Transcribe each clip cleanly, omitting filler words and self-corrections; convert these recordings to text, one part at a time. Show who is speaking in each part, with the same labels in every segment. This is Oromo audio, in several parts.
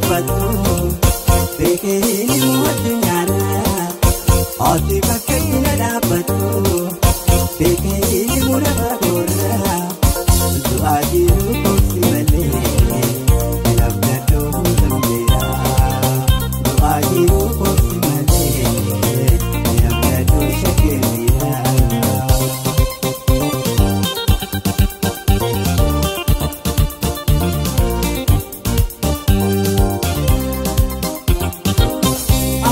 Speaker 1: dhaabbattu beekee addunyaarra. Ati bakka na dhaabbattu beekee lafa koorra. Du'aa jiru kooti malee nabdadoo dambeera. Du'aa jiru kooti malee nabdadoo shakeera.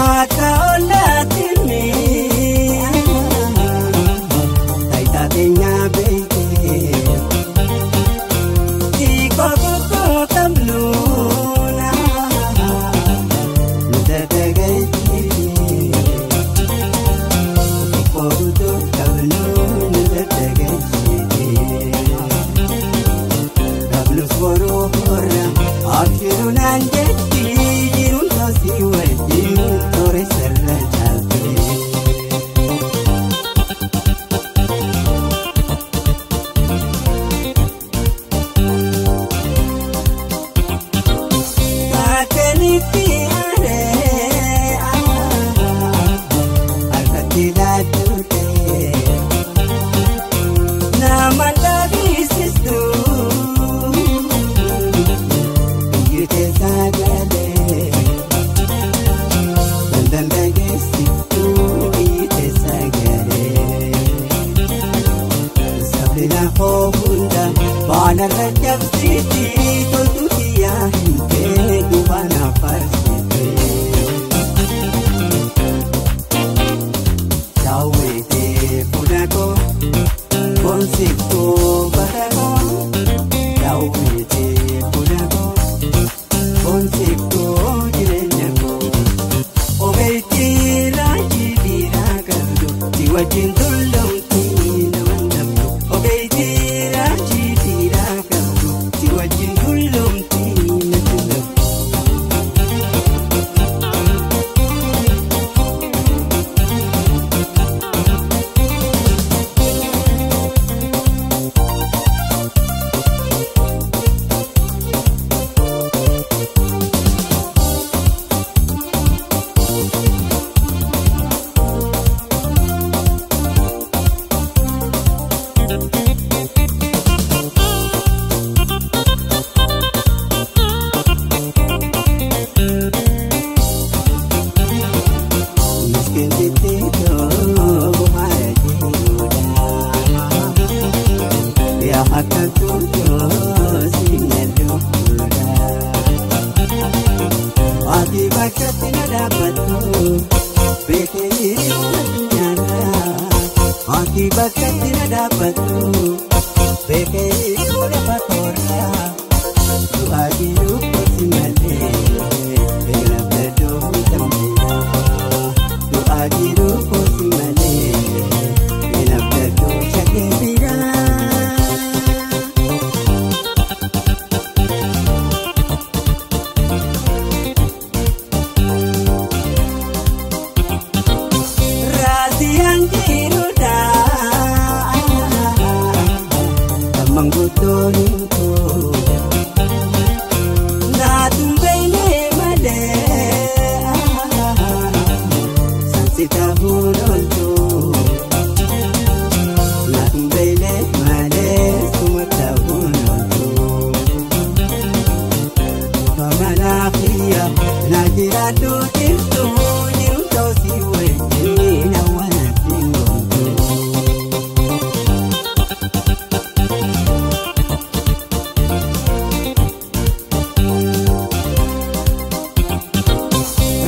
Speaker 1: Akka ollaatti mi'a taayitaa teenyaa beekee xiqqoo guddoo qabnuuna nu dadagaitee xiqqoo guddoo qabnuu nu dadagaitee qabnus boruu horra abshiruu naan jetti jiruun toosii wajjin. Tore sarara caaltee. Kaakanitti aaree harkatti laatutee nama dhaabisistu biyyi keessaa galee. Baanarra cabsiiti toltu kiyyaa hin ta'e dubaana farsite. Daawwitee buna koo boonsiftuu bara koo. Daawwitee buna koo boonsiftuu jireenya koo. Ogeettii raajii dhiiraa qabdu si wajjin tulluumti nama dhabdu. Ogeettii raajii dhiiraa qabdu si wajjin tulluumti natti dhabdu. Ati bakka na dhaabbattu beekee addunyaarra. Ati bakka na dhaabbattu beekee lafa koorra. Du'aa jiru kooti malee nabdadoo dambeera. Du'aa jiru kooti malee nabdadoo shakeera. Raasiyaan jiruudha manguddoon koo naatuun beeknee malee sansi ta'uun ooltu naatuun beeknee malee suma ta'uun ooltu famanaa kiyya na jiraadhu jirtu jiru toosii wajjin hawwaatti ngoontu.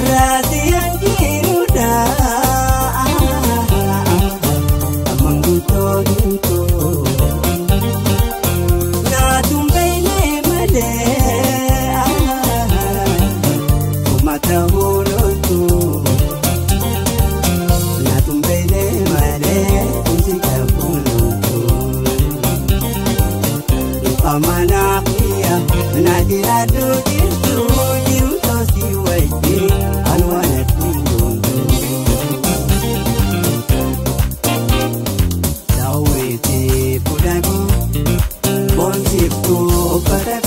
Speaker 1: Raasiyaan jiruudha manguddoon koo naatuun beeknee malee suma ta'uun ooltu naatuun beeknee malee kumsi ta'uun ooltu. Famanaa kiyya na jiraadhu jirtu jiru toosii wajjin anwaanatti ngoontu. Daawwitee buna koo boonsiftuu uffata